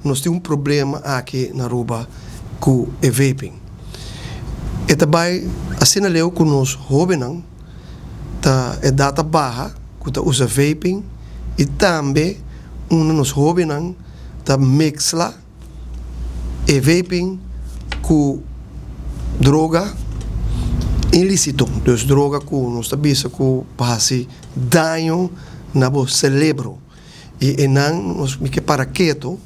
Nos tin un problema aki na Aruba ku e vaping. E ta bai asina leu ku nos hobennan ta edat ta baha ku ta usa vaping i tambe unda nos hobennan ta mezcla e vaping ku droga ilisito, dus droga ku nos ta bisa ku pa hasi daño na bo celebro. I einan nos mi ke para ketu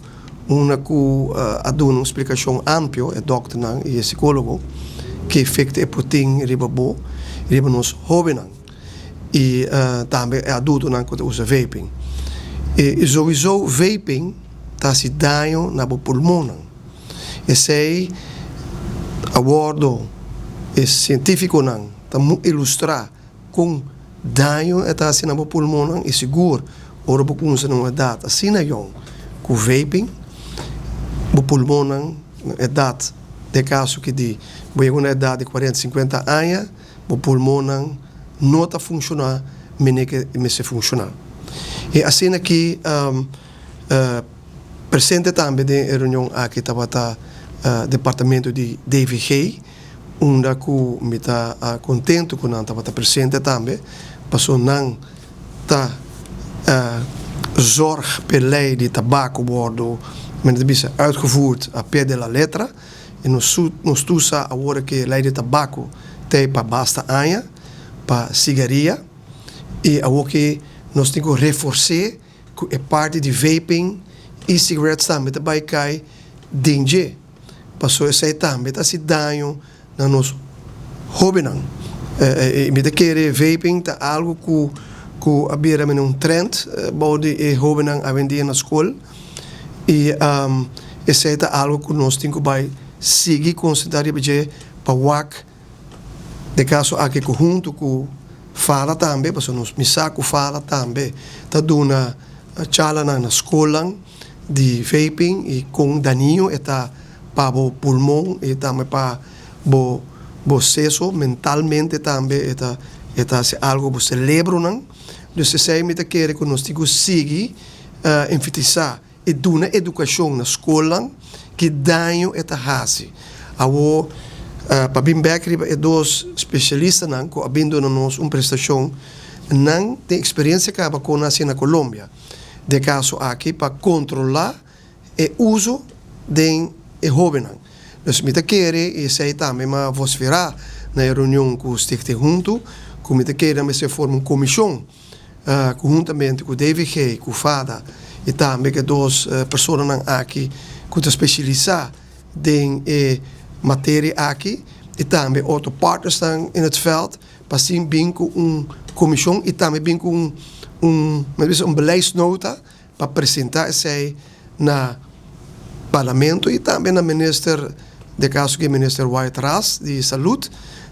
unda ku a duna un splikashon amplio e dòkternan i e sikólogo ke efekto e por tin riba bo i riba nos hóbennan i tambe e adultonan ku ta usa vaping. I souiso vaping ta hasi daño na bo pulmonnan. Esei a wòrdu e sientífikonan ta ilustrá. Kon daño e ta hasi na bo pulmonnan i sigur ora bo kumsa na un edat asina yong ku vaping, bo pulmonnan na edat, den kaso ki di bo yega una edat di kuarenta, sinkuenta aña, bo pulmonnan no ta funshoná mene ke e mester funshoná. I asina ki presente tambe den e reunion aki tabata departamento di DVG. Unda ku mi ta kontentu ku nan tabata presente tambe, paso nan ta zorg p'e lei di tabako wordo, men ta bisa, uitgevoerd a pie de la letra. I nos su nos tur sa awor ke lei di tabako t'ei pa basta aña, pa sigaria, i awor ke nos tin ku refors'é ku e parti di vaping, e-cigarettes tambe ta bai kai den dje. Paso esei tambe ta hasi daño na nos hobennan. Mi ta kere vaping ta algo ku ku a bira mene un trend bou di e hobennan awendia na skol i esei ta algo ku nos tin ku bai sigui konsentrá riba dje pa wak den kaso aki ku huntu ku fala tambe pasobra nos mi sa ku fala tambe ta duna chalanan na skolnan. Di vaping y con dañino e ta pa bo pulmon y tambe pa bo bo seso mentalmente tambe e ta e ta haci algo bo celebronan. Dus esey mi ta kere cu nos tin cu sigui enfatisa y duna educacion na scolnan ki daño e ta haci. Awo pa bin bek riba e dos specialistanan cu a bin duna nos un prestacion nan tin experiencia caba con nan haci na Colombia. Den kaso aki pa kontrolá e uso den e hóbennan. Dus mi ta kere, i esei tambe mi a vosferá na e reunion ku Stichting Huntu, ku mi ta kere nan mester forma un komishon ku huntamente ku DVG, ku fada i tambe ku e dos personanan aki ku ta spesialisá den e materia aki i tambe otro partnersnan in het veld. Pa asin bin ku un komishon i tambe bin ku un un men bisa un beleidsnota pa presentá esei na parlamento i tambe na minister den kaso aki minister Wyatt Ras di salud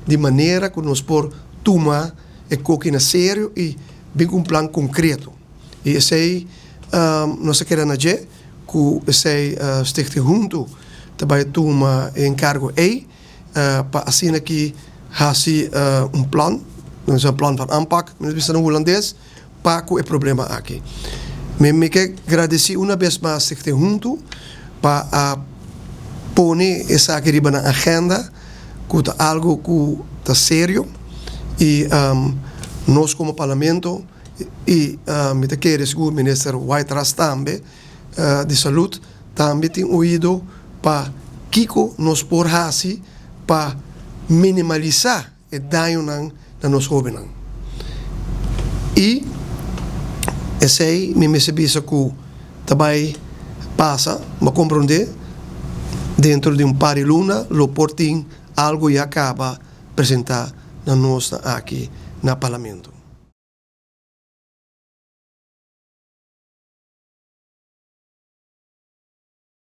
di manera ku nos por tuma e koki na serio i bin ku un plan konkreto i esei nos a keda na dje ku esei Stichting Huntu ta bai tuma e enkargo ei. Pa asina ki hasi un plan, nos bisa plan van aanpak, nos bisa na hulandes, pa ku e problema aki. Mi mi ke gradesi una bes mas Stichting Huntu pa a pone esaki riba nan agenda ku ta algu ku ta serio i nos komo parlamento i mi ta kere sigur minister Wyatt-Ras tambe di salud tambe tin oido pa kiko nos por hasi pa minimalisá e dañonan na nos hóbennan. I esei mi mester bisa ku ta bai pasa, bo a komprondé, dentro di un par di luna lo por tin algu ya kaba presentá na nos aki na Parlamento.